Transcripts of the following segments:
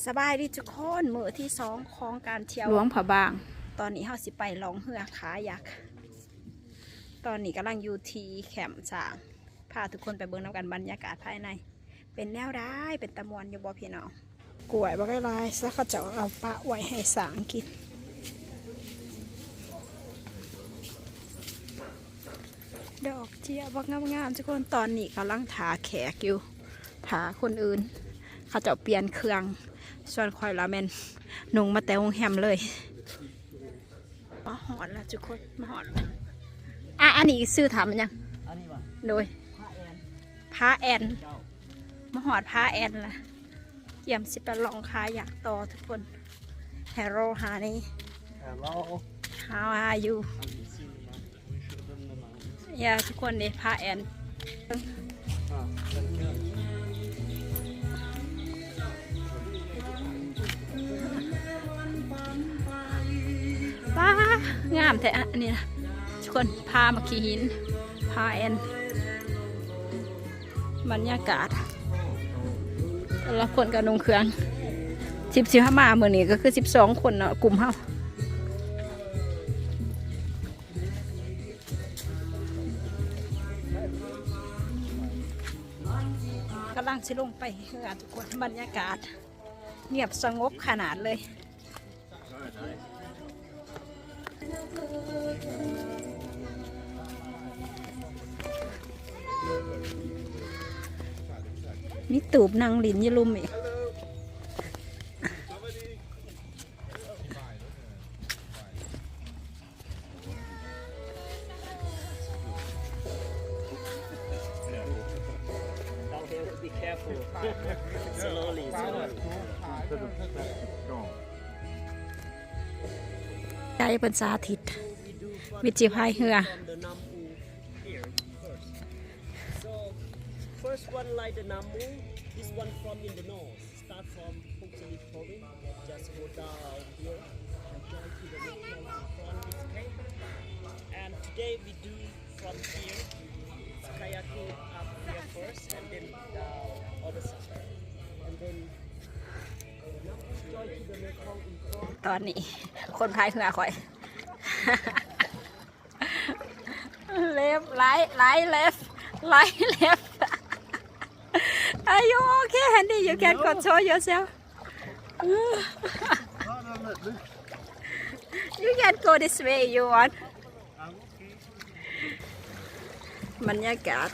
ສະບາຍດີທຸກຄົນ ມື້ທີສອງຂອງການທ່ຽວຫຼວງພະບາງ. ຕອນນີ້ເຮົາຊິໄປລ່ອງເຮືອຄາຍັກ. ຕອນນີ້ກຳລັງຢູ່ທີ່ແຄມຊ້າງ ພາທຸກຄົນໄປເບິ່ງນຳກັນ ບັນຍາກາດພາຍໃນເປັນແນວໃດ ເປັນຕາມ່ວນຢູ່ບໍ່ພີ່ນ້ອງ? ກ້ວຍບັກຫຼາຍໆ ຊະ ເຂົາເຈົ້າເອົາປະໄວ້ໃຫ້ຊ້າງກິນ. ດອກເຈ້ຍບັກງາມໆ ທຸກຄົນ. ຕອນນີ້ກຳລັງຖ້າແຂກຢູ່ ຖ້າຄົນອື່ນ ເຂົາເຈົ້າປ່ຽນເຄື່ອງ ສ່ວນຂ້ອຍລະແມ່ນນຸ່ງມາແຕ່ໂຮງແຮມເລີຍ. ມາຮອດແລ້ວທຸກຄົນ ມາຮອດແລ້ວ. ອ່ະ ອັນນີ້ຊື່ຖ້ຳຫຍັງ? ອັນນີ້ຫວາ? ໂດຍ ຜາແອນ ຜາແອນ ເຈົ້າ ມາຮອດຜາແອນລະ ກຽມຊິໄປລ່ອງຄາຍັກຕໍ່ທຸກຄົນ. Hello honey. Hello. How are you? Yeah ທຸກຄົນ ນີ້ຜາແອນ. ປ້າ ງາມແທ້ ອັນນີ້ນະທຸກຄົນ ຜາໝາກຂີ້ຫີນ ຜາແອນ. ບັນຍາກາດ ແຕ່ລະຄົນກໍນຸ່ງເຄື່ອງ ສິບ ສິບຫ້າ ມາມື້ນີ້ກໍຄືສິບສອງຄົນເນາະ ກຸ່ມເຮົາ. ກຳລັງຊິລົງໄປເຮືອທຸກຄົນ ບັນຍາກາດງຽບສະຫງົບຂະໜາດເລີຍ. ມີຕູບນັ່ງຫຼິ້ນຢູ່ລຸ່ມອີກ. Downhill, be careful. Slowly, slowly. ໃຈເພິ່ນສາທິດ ວິທີພາຍເຮືອ. So, first one like the Namu, this one from in the north. Start from Phokchalik province, just go down here and join to the next one in front is Kay. And today we do from here, it's kayaking up here first and then down other side. And then the Namu join to the Mekong in front. ຕອນນີ້ຄົນພາຍເຮືອຂ້ອຍ Left, right, right, left, right, left. Are you okay, honey? You can control yourself. You can go this way you want. ບັນຍາກາດ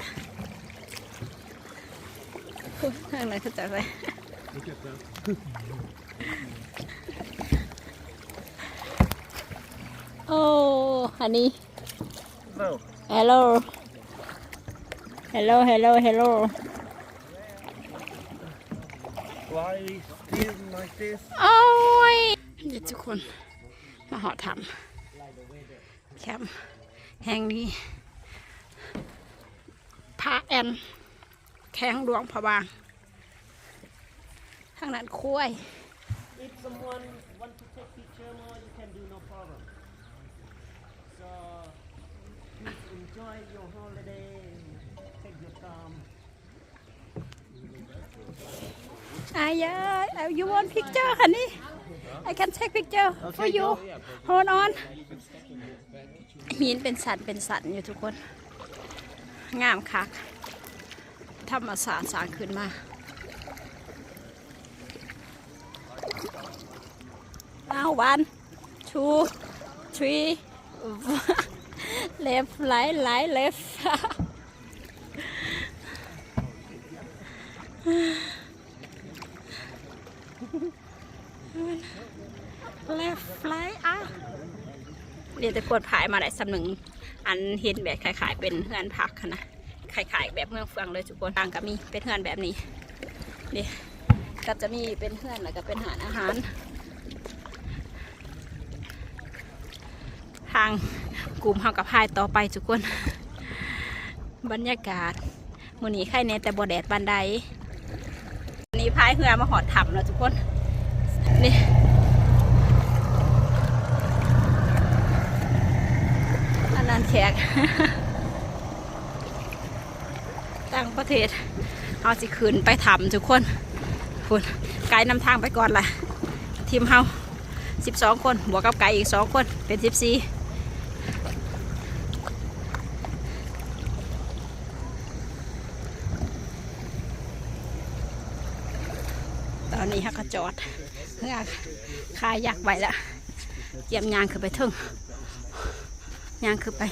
ທາງນັ້ນເຂົາເຈົ້າໄປ. ໂອ້ ອັນນີ້ Hello. Hello. Hello, hello, hello. Why still like this? ໂອ້ຍ ນີ້ທຸກຄົນ ມາຮອດຖ້ຳແຄມແຫ່ງນີ້ ຜາແອນ ແຂວງຫຼວງພະບາງ. ທາງນັ້ນຄວາຍ. If someone want to take picture more, you can do, no problem. So, please enjoy your holiday. Take your time. ອາຍາ you want picture, honey? I can take picture for you. Hold on. ຫີນເປັນຊັ້ນເປັນຊັ້ນຢູ່ທຸກຄົນ ງາມຄັກ ທຳມະຊາດສ້າງຂຶ້ນມາ. ອ້າວ one, two, three, left, right, right, left. Left, right, ອ້າວ ນີ້ແຕ່ຄົນພາຍມາໄດ້ສ່ຳໜຶ່ງ ອັນເຫັນແບບຄ້າຍໆເປັນເຮືອນພັກຫັ້ນນະ ຄ້າຍໆແບບເມືອງເຟືອງເລີຍທຸກຄົນ. ຕ່າງກໍມີເປັນເຮືອນແບບນີ້ ນີ້ກໍຈະມີເປັນເຮືອນ ແລ້ວກໍເປັນຮ້ານອາຫານ. ທາງກຸ່ມເຮົາກໍພາຍຕໍ່ໄປທຸກຄົນ. ບັນຍາກາດມື້ນີ້ໄຄແດ່ແຕ່ບໍ່ແດດປານໃດ. ນີ້ພາຍເຮືອມາຮອດຖ້ຳແລ້ວທຸກຄົນ. ນີ້ ອັນນັ້ນແຂກຕ່າງປະເທດ. ເຮົາຊິຂຶ້ນໄປຖ້ຳທຸກຄົນ. ພຸ້ນ ໄກນຳທາງໄປກ່ອນລະ ທີມເຮົາສິບສອງຄົນ ບວກກັບໄກອີກສອງຄົນ ເປັນສິບສີ່. ຕອນນີ້ເຮົາກໍຈອດເຮືອຄາຍັກໄວ້ລະ ກຽມຍ່າງຂຶ້ນໄປເທິງ ຍ່າງຂຶ້ນໄປ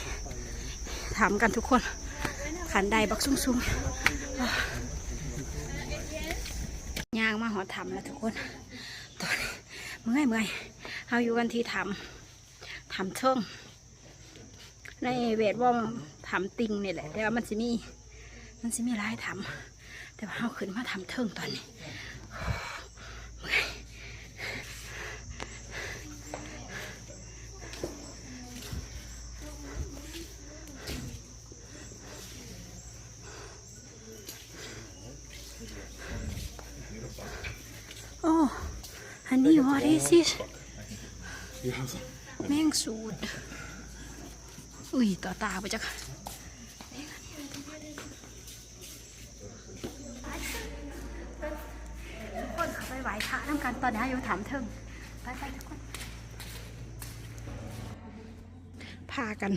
ຖ້ຳກັນທຸກຄົນ ຂັ້ນໄດບັກສູງໆ ຍ່າງມາຮອດຖ້ຳແລ້ວທຸກຄົນ ຕອນນີ້ເມື່ອຍໆ ເຮົາຢູ່ກັນທີ່ຖ້ຳ ຖ້ຳເທິງ ໃນແວດວອງຖ້ຳຕິ່ງນີ້ແຫຼະ ແຕ່ວ່າມັນຊິມີ ມັນຊິມີຫຼາຍຖ້ຳ ແຕ່ວ່າເຮົາຂຶ້ນມາຖ້ຳເທິງຕອນນີ້ ເມື່ອຍ. ໂອ້ ອັນນີ້ what is it? ແມງສູດ ອຸ້ຍ ຕໍ່ຕາບໍ່ຈັກ ທຸກຄົນເຂົ້າໄປໄຫວ້ພະນຳກັນ ຕອນນີ້ເຮົາຢູ່ຖ້ຳເທິງ ໄປໆ ທຸກຄົນ. ພາກັນ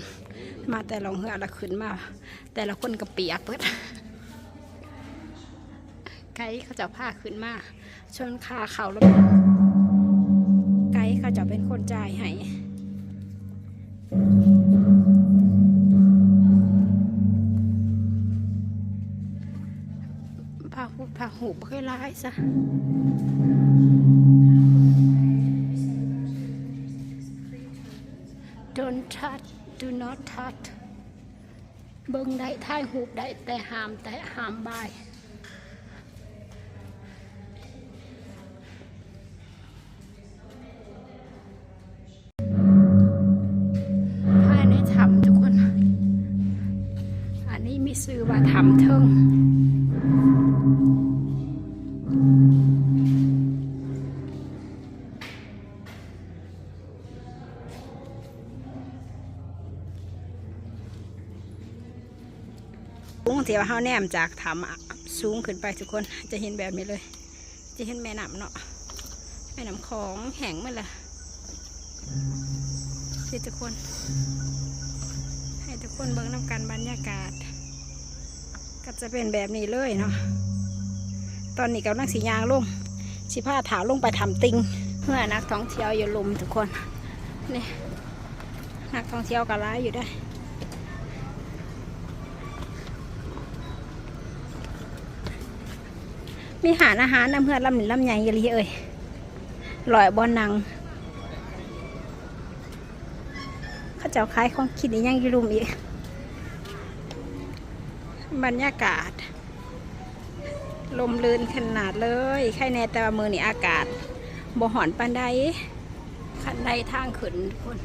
ມາແຕ່ລ່ອງເຮືອລະຂຶ້ນມາ ແຕ່ລະຄົນກໍປຽກເບິດ ໄກເຂົາເຈົ້າພາຂຶ້ນມາ ສ່ວນຄ່າເຂົ້າລະ ໄກເຂົາເຈົ້າເປັນຄົນຈ່າຍໃຫ້ ພະພຸດພະຮູບບໍ່ຄືຫຼາຍຊະ. Don't touch, do not touch. ເບິ່ງໄດ້ ຖ່າຍຮູບໄດ້ ແຕ່ຫ້າມແຕະ ຫ້າມບາຍ. ພາຍໃນຖ້ຳທຸກຄົນ ອັນນີ້ມີຊື່ວ່າຖ້ຳເທິງ. ສູງ ທີ່ວ່າເຮົາແນມຈາກຖ້ຳ ອ- ສູງຂຶ້ນໄປທຸກຄົນ ຈະເຫັນແບບນີ້ເລີຍ ຈະເຫັນແມ່ນ້ຳເນາະ ແມ່ນ້ຳຂອງແຫ້ງໝົດລະ ທີ່ທຸກຄົນ ໃຫ້ທຸກຄົນເບິ່ງນຳກັນ ບັນຍາກາດ ກໍຈະເປັນແບບນີ້ເລີຍເນາະ. ຕອນນີ້ກຳລັງຊິຍ່າງລົງ ຊິພາຖ້າລົງໄປຖ້ຳຕິ່ງ ເຮືອນັກທ່ອງທ່ຽວຢູ່ລຸ່ມທຸກຄົນ ນີ້ ນັກທ່ອງທ່ຽວກໍຫຼາຍຢູ່ເດ້ ມີຮ້ານອາຫານນຳ ເຮືອນລຳນີ້ລຳໃຫຍ່ອີ່ຫຼີເອີຍ ຮ້ອຍບ່ອນນັ່ງ. ເຂົາເຈົ້າຂາຍຂອງກິນອີ່ຫຍັງຢູ່ລຸ່ມອີກ ບັນຍາກາດລົມລື່ນຂະໜາດເລີຍ ໄຄແນ່ແຕ່ວ່າມື້ນີ້ອາກາດບໍ່ຮ້ອນປານໃດ ຂັ້ນໄດທາງຂຶ້ນພຸ້ນ.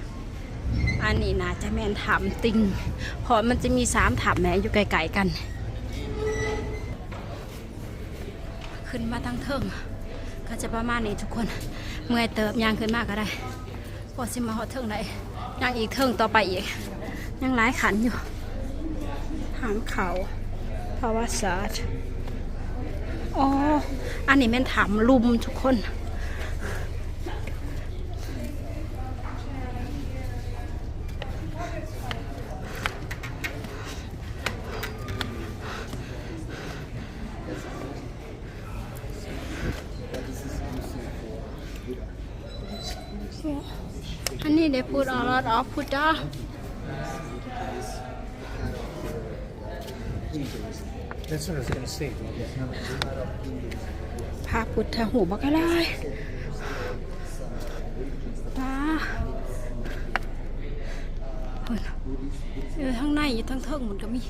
ອັນນີ້ໜ້າຈະແມ່ນຖ້ຳຕິ່ງ ເພາະມັນຈະມີສາມຖ້ຳແມ່ນຢູ່ໃກ້ໆກັນ. ຂຶ້ນມາທາງເທິງກໍຈະປະມານນີ້ທຸກຄົນ ເມື່ອຍເຕີບ ຍ່າງຂຶ້ນມາກໍໄດ້ ກວ່າຊິມາຮອດເທິງໄດ້ ຍ່າງອີກເທິງຕໍ່ໄປອີກ ຍັງຫຼາຍຂັ້ນຢູ່ ທາງເຂົ້າປະຫວັດສາດ. ອໍ ອັນນີ້ແມ່ນຖ້ຳລຸ່ມທຸກຄົນ. ອັນນີ້ they put a lot of Buddha. That's what I was gonna say. ພະພຸດທະຮູບບັກຫຼາຍ ປາ ເອີ ທາງໃນຢູ່ທາງເທິງມັນກໍມີ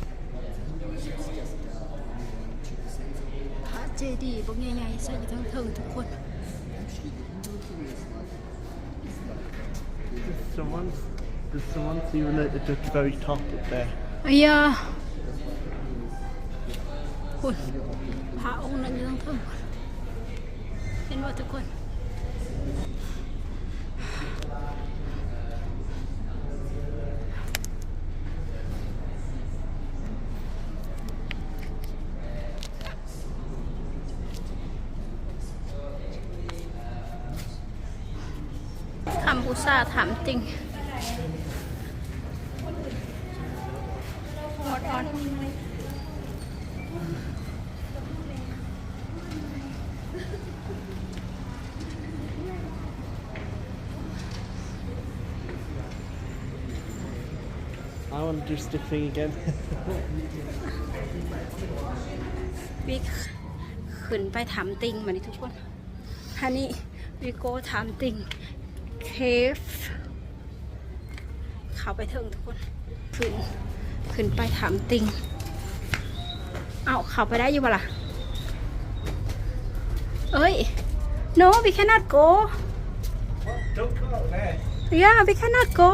ພະເຈດີບັກໃຫຍ່ໆ ໃສ່ຢູ່ທາງເທິງທຸກຄົນ. There's some ones, there's some ones even at the very top up there. ເອີຍ ພຸ້ນ ພະອົງນັ້ນຢູ່ທາງເທິງ ເຫັນບໍ່ທຸກຄົນ? ເ ຄຳບູຊາຖາມຕິ່ງ. Hold on. I wanna do sniffing again. ວິກ ຂຶ້ນໄປຖາມຕິ່ງມານີ້ທຸກຄົນ. Honey, we go ຖາມຕິ່ງ cave. ເຂົ້າໄປເຖິງທຸກຄົນ ຂຶ້ນ ຂຶ້ນໄປຖາມຕິ່ງ. ເອົ້າ ເຂົ້າໄປໄດ້ຢູ່ບໍ່ລະ? ເອີຍ No, we cannot go. Don't go there. Yeah, we cannot go.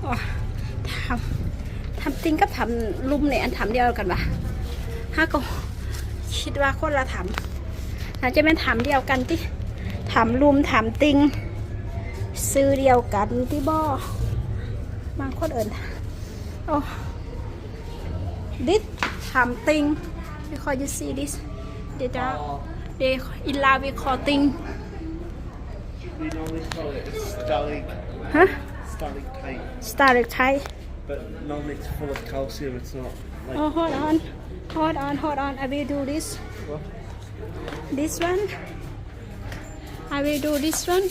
ອໍ ຖາມ ຖາມຕິ່ງກັບຖາມລຸ່ມນີ້ ອັນຖາມດຽວກັນຫວາ? ຫາກໍຄິດວ່າຄົນລະຖາມ ໜ້າຈະແມ່ນຖາມດຽວກັນຕິ ຖາມລຸ່ມ ຖາມຕິ່ງ ຊື່ດຽວກັນຕິບໍ? ບາງຄົນເອີ້ນ ໂອ້ This something, because you see this, the dark, they in Lao we call ຕິ່ງ. We normally call it a stalagmite. Huh? Stalactite. Stalactite. But normally it's full of calcium, it's not like Oh, hold on, hold on, hold on. I will do this. What? This one. I will do this one.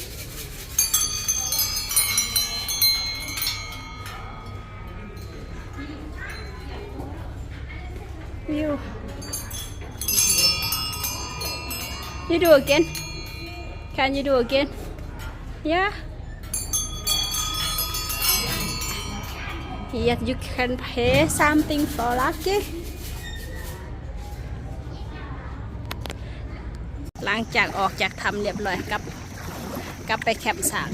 You, you do again. Can you do again? Yeah. Yes, you can pay something for lucky. ຫຼັງຈາກອອກຈາກຖ້ຳລຽບລ້ອຍ ກັບ ກັບໄປແຄມຊ້າງ.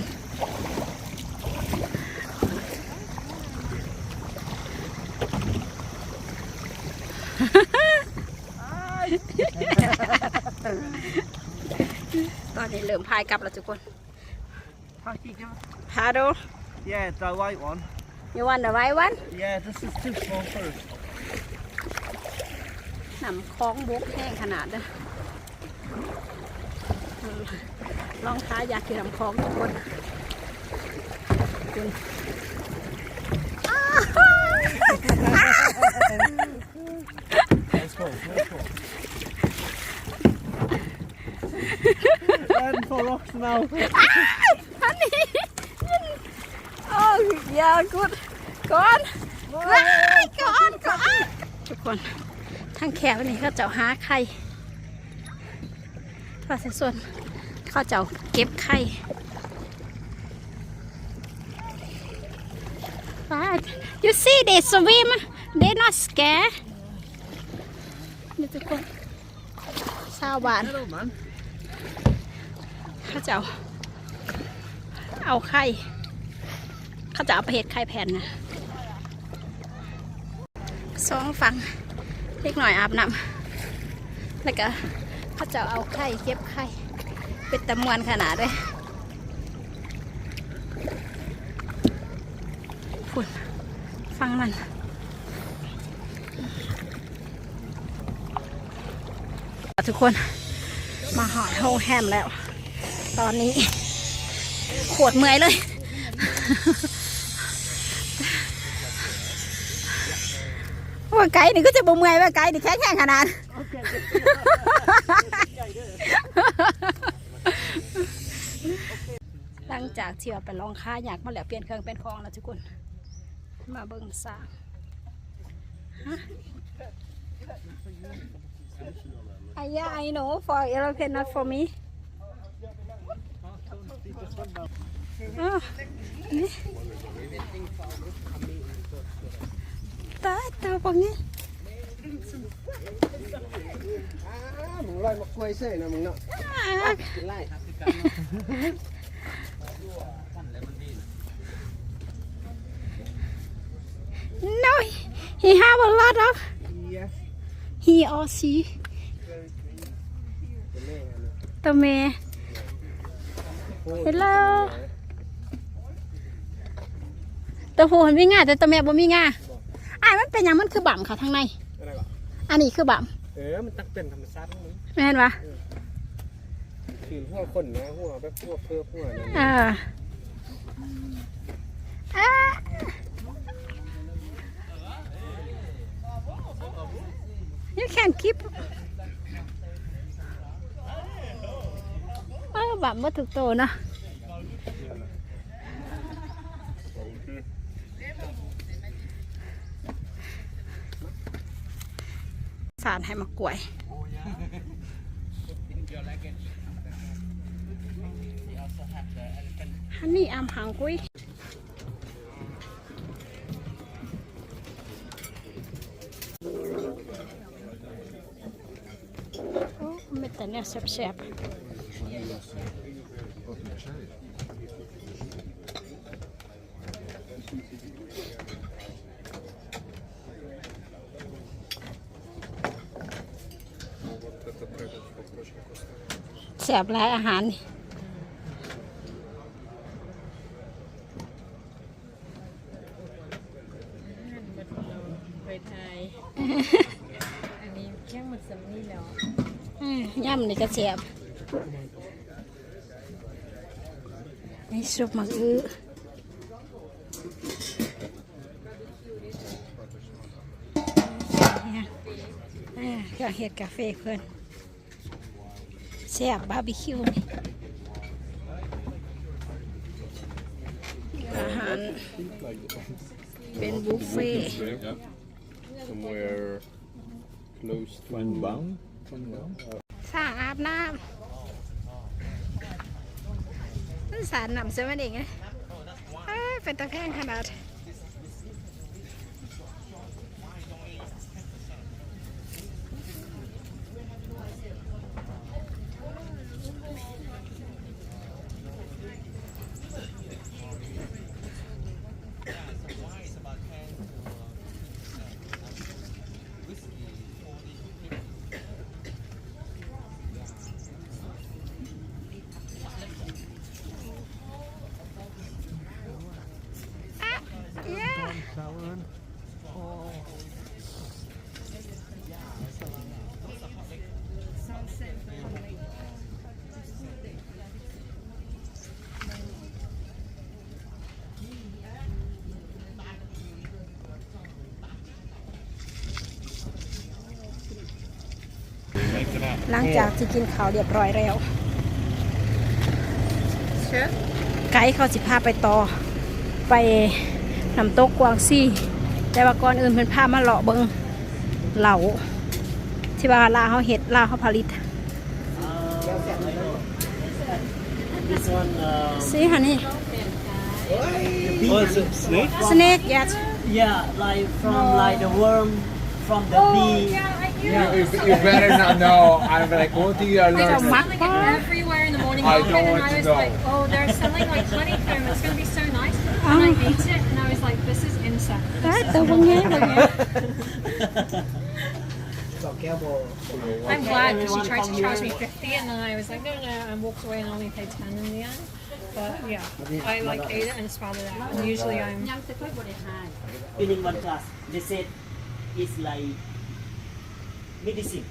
Hi. ຕອນນີ້ເລີ່ມພາຍກັບແລ້ວທຸກຄົນ. Paddle. Yeah, the white one. You want the white one? Yeah, this is too small for us. ນ້ຳຂອງບົກແຮງຂະໜາດເດີ. ລອງຂາຢາກກິນນ້ຳຂອງທຸກຄົນ. ຄຸນ Let's go, let's go. Heading for rocks now. Honey. Oh, yeah, good. Go on. Go on, go on. ທຸກຄົນ ທາງແຄວນີ້ເຂົາເຈົ້າຫາໄຂ່ ປະຊາຊົນເຂົາເຈົ້າເກັບໄຂ່. But you see, they swim, they not scared. ນີ້ທຸກຄົນ ຊາວບ້ານ ເຂົາເຈົ້າເອົາໄຂ່ ເຂົາເຈົ້າເອົາໄປເຮັດໄຂ່ແຜ່ນນະ. ສອງຝັ່ງ ເດັກນ້ອຍອາບນ້ຳ ແລ້ວກະເຂົາເຈົ້າເອົາໄຂ່ ເກັບໄຂ່ ເປັນຕາມ່ວນຂະໜາດເລີຍ. ພຸ້ນ ຝັ່ງນັ້ນ. ທຸກຄົນ ມາຮອດໂຮງແຮມແລ້ວ ຕອນນີ້ໂຄດເມື່ອຍເລີຍ. ວ່າໄກນີ້ຄືຈະບໍ່ເມື່ອຍ ວ່າໄກນີ້ແຂງແຮງຂະໜາດ. ຫຼັງຈາກທີ່ວ່າໄປລ່ອງຄາຍາກມາແລ້ວ ປ່ຽນເຄື່ອງປ່ຽນຂອງແລ້ວທຸກຄົນ ມາເບິ່ງຊ້າງ. ຮະ? ອາ yeah, I know, for elephant, not for me. ອ້າວ ນີ້ ຕາຍ ໂຕບັກໃຫຍ່. ອ້າ ມຶງລອຍໝາກກ້ວຍເສີຍນະມຶງເນາະ. ອ້າ ກິນຫຼາຍ. No, he have a lot of, yes, he or she. ໂຕແມ່. Hello. ໂຕຜູ້ມັນມີງາ ແຕ່ໂຕແມ່ບໍ່ມີງາ. ອ້າຍ ມັນເປັນຫຍັງ ມັນຄືບຳເຂົ້າທາງໃນ? ອັນນີ້ຄືບຳ. ເອີ ມັນຕັ້ງເປັນທຳມະຊາດຂອງມັນ. ແມ່ນຫວາ? ເອີ ຄືຫົວຄົນນະ ຫົວແບບຫົວເພີບຫົວນັ້ນ. ເອີ ເອີ You can keep. ເອີ ບຳໝົດທຸກໂຕເນາະ. ສານໃຫ້ໝາກກ້ວຍ. Honey, I'm hungry. ໂອ້ ມີແຕ່ແນວແຊບໆ. ແຊບຫຼາຍອາຫານນີ້. ໄປຖ່າຍ ອັນນີ້ແຂ້ງໝົດສ່ຳນີ້ແລ້ວ. ເອີ ຍຳນີ້ກະແຊບ. ນີ້ຊຸບໝາກອຶ. ເອີ ເຄື່ອງເຮັດກາເຟເພິ່ນ. ແຊບບາບີຄິວນີ້. ອາຫານເປັນບຸບເຟ. Somewhere close to Fun Bang. Fun Bang. ສາອາບນ້ຳ. ມັນສາດນ້ຳໃສ່ມັນເອງ. ເອີ ເປັນຕາແພງຂະໜາດ. ຫຼັງຈາກທີ່ກິນເຂົ້າຮຽບຮ້ອຍແລ້ວ ໄກເຂົາຊິພາໄປຕໍ່ ໄປນ້ຳຕົກກວາງຊີ ແຕ່ວ່າກ່ອນອື່ນເພິ່ນພາມາເລາະເບິ່ງເຫຼົ້າ ທີ່ວ່າລາວເຮົາເຮັດ ລາວເຮົາຜະລິດ. This one, um, See, honey. Oh, it's a snake? Snake, yes. Yeah, like from, like, the worm, from the bee. Yeah. You, you, you better not know. I'm like, what do you allergic? Everywhere in the morning market, and I was like, oh, they're selling, like, honeycomb. It's gonna be so nice. And I ate it, and I was like, this is insect. ຕາຍ ໂຕບັກໃຫຍ່ ບັກໃຫຍ່. ສອງແກ້ວບໍ່? I'm glad, 'cause she tried to charge me fifty, and then I was like, no, no, and walked away and only paid ten in the end. But yeah, I, like, ate it and spat it out. And usually I'm ເປັນຫຍັງ one glass? They said it's like medicine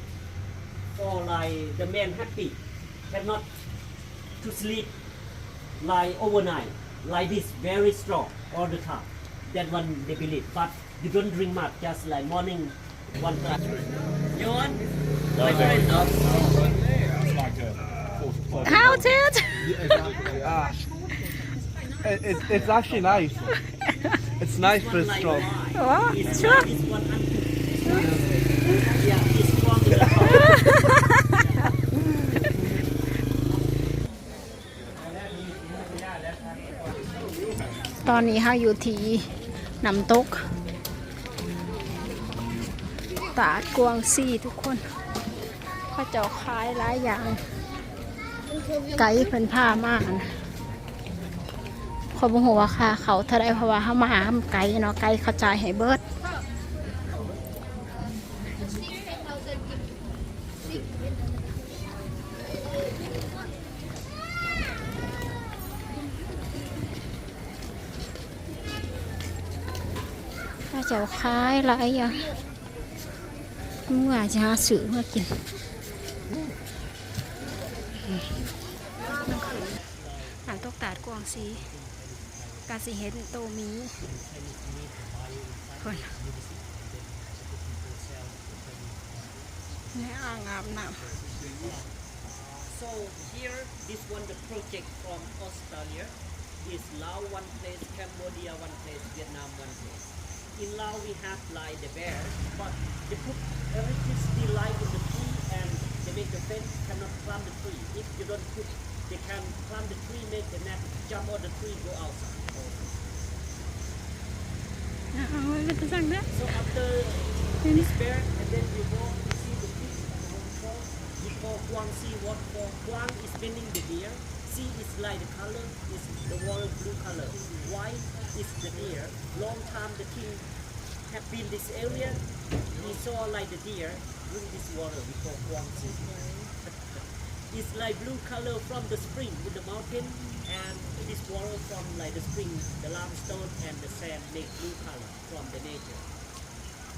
for, like, the man happy, cannot to sleep, like, overnight, like this, very strong all the time. That one they believe. But You don't drink much, just like morning, one glass. You want? My friend, no? How, Ted? Yeah, exactly, yeah. Ah. It, it, it's actually nice. It's nice, but it's strong. ໂອ້ ເຊື່ອ. Yeah, it's strong. ຕອນນີ້ເຮົາຢູ່ທີ່ນ້ຳຕົກຕາດກວາງຊີທຸກຄົນ ເຂົາເຈົ້າຂາຍຫຼາຍຢ່າງ ໄກເພິ່ນພາມາ ຂ້ອຍບໍ່ຮູ້ວ່າຄ່າເຂົ້າເທົ່າໃດ ເພາະວ່າເຮົາມານຳໄກເນາະ ໄກເຂົາຈ່າຍໃຫ້ເບິດ. ເຂົາເຈົ້າຂາຍຫຼາຍຢ່າງ ເມື່ອຈະຫາຊື້ມາກິນ ນ້ຳຕົກຕາດກວາງຊີ ກະຊິເຫັນໂຕໝີພຸ້ນ ໃນອ່າງອາບນ້ຳ. So here, this one, the project from Australia is Laos one place, Cambodia one place, Vietnam one place. In Laos, we have, like, the bear, but they put electricity light in the tree and they make the fence cannot climb the tree. If you don't put, they can climb the tree, make the net, jump on the tree, go outside. ເອົາໄວ້ເປັນຕາຊ່າງເດີ້. So after this bear, and then you go, you see the big waterfall. We call Kuang Si waterfall. Kuang is meaning the deer. Si is like the color, is the water blue color. Why is the deer? Long time the king have been this area, he saw like the deer drink this water we call Kuang Si. It's like blue color from the spring in the mountain, and this water from like the spring, the limestone and the sand make blue color from the nature.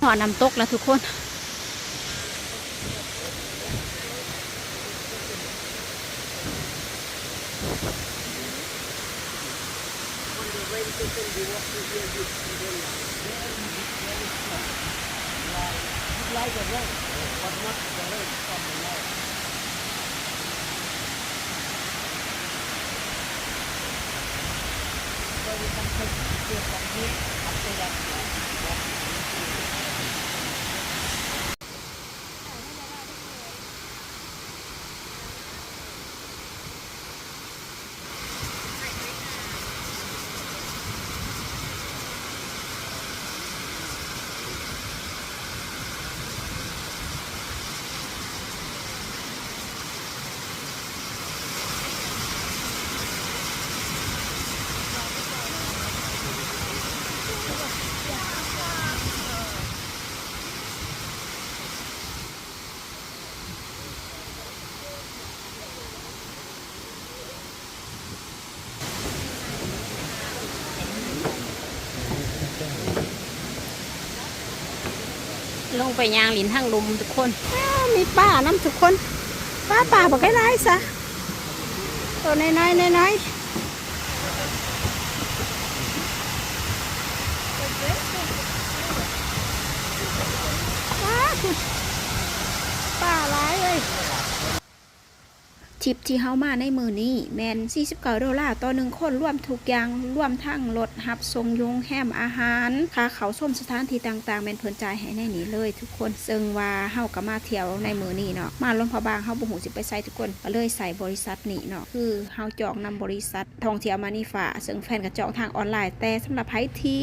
ຮອດນ້ຳຕົກແລ້ວທຸກຄົນ. When the rain season, we walk through here, you see the rain, very, very strong. Like, it's like the rain, but not the rain from the north. So we can take picture from here, after that, we walk into the ລົງໄປຍ່າງຫຼິ້ນທາງລຸ່ມທຸກຄົນ. ອ້າ ມີປານຳທຸກຄົນ. ປາ ປາບັກຫຼາຍໆຊະ. ໂຕນ້ອຍໆ ນ້ອຍໆ. ປາ ປາຫຼາຍເອີຍ. ທຣິບທີ່ເຮົາມາໃນມື້ນີ້ແມ່ນສີ່ສິບເກົ້າໂດລາຕໍ່ໜຶ່ງຄົນ ລວມທຸກຢ່າງ ລວມທັງລົດຮັບສົ່ງຢູ່ໂຮງແຮມ, ອາຫານ, ຄ່າເຂົ້າຊົມສະຖານທີ່ຕ່າງໆ ແມ່ນເພິ່ນຈ່າຍໃຫ້ໃນນີ້ເລີຍທຸກຄົນ. ເຊິ່ງວ່າເຮົາກໍມາທ່ຽວໃນມື້ນີ້ເນາະ, ມາຫຼວງພະບາງ ເຮົາບໍ່ຮູ້ຊິໄປໃສທຸກຄົນ, ກໍເລີຍໃຊ້ບໍລິສັດນີ້ເນາະ, ຄືເຮົາຈອງນຳບໍລິສັດທ່ອງທ່ຽວມະນີຟ້າ, ເຊິ່ງແຟນກໍຈອງທາງອອນລາຍ. ແຕ່ສຳລັບໃຜທີ່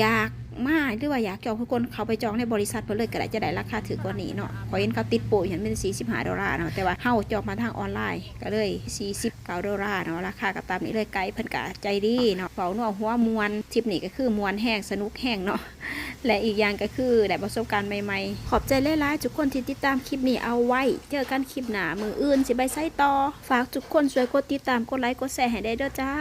ຢາກ ມາ ຫຼືວ່າຢາກຈອງ ທຸກຄົນເຂົ້າໄປຈອງໃນບໍລິສັດເພິ່ນເລີຍກໍໄດ້ ຈະໄດ້ລາຄາຖືກກວ່ານີ້ເນາະ. ຂ້ອຍເຫັນເຂົາຕິດໂປຢູ່ຫັ້ນແມ່ນສີ່ສິບຫ້າໂດລາເນາະ, ແຕ່ວ່າເຮົາຈອງມາທາງອອນລາຍ ກໍເລີຍສີ່ສິບເກົ້າໂດລາເນາະ, ລາຄາກໍຕາມນີ້ເລີຍ. ໄກເພິ່ນກໍໃຈດີເນາະ, ເວົ້ານົວຫົວມ່ວນ. ທຣິບນີ້ກໍຄືມ່ວນແຮງ ສະໜຸກແຮງເນາະ ແລະ ອີກຢ່າງກໍຄືໄດ້ປະສົບການໃໝ່ໆ. ຂອບໃຈຫຼາຍໆທຸກຄົນທີ່ຕິດຕາມຄລິບນີ້ເອົາໄວ້. ເຈີກັນຄລິບໜ້າ, ມື້ອື່ນຊິໄປໃສຕໍ່. ຝາກທຸກຄົນຊ່ວຍກົດຕິດຕາມ, ກົດໄລກ໌, ກົດແຊໃຫ້ແດ່ເດີຈ້າ.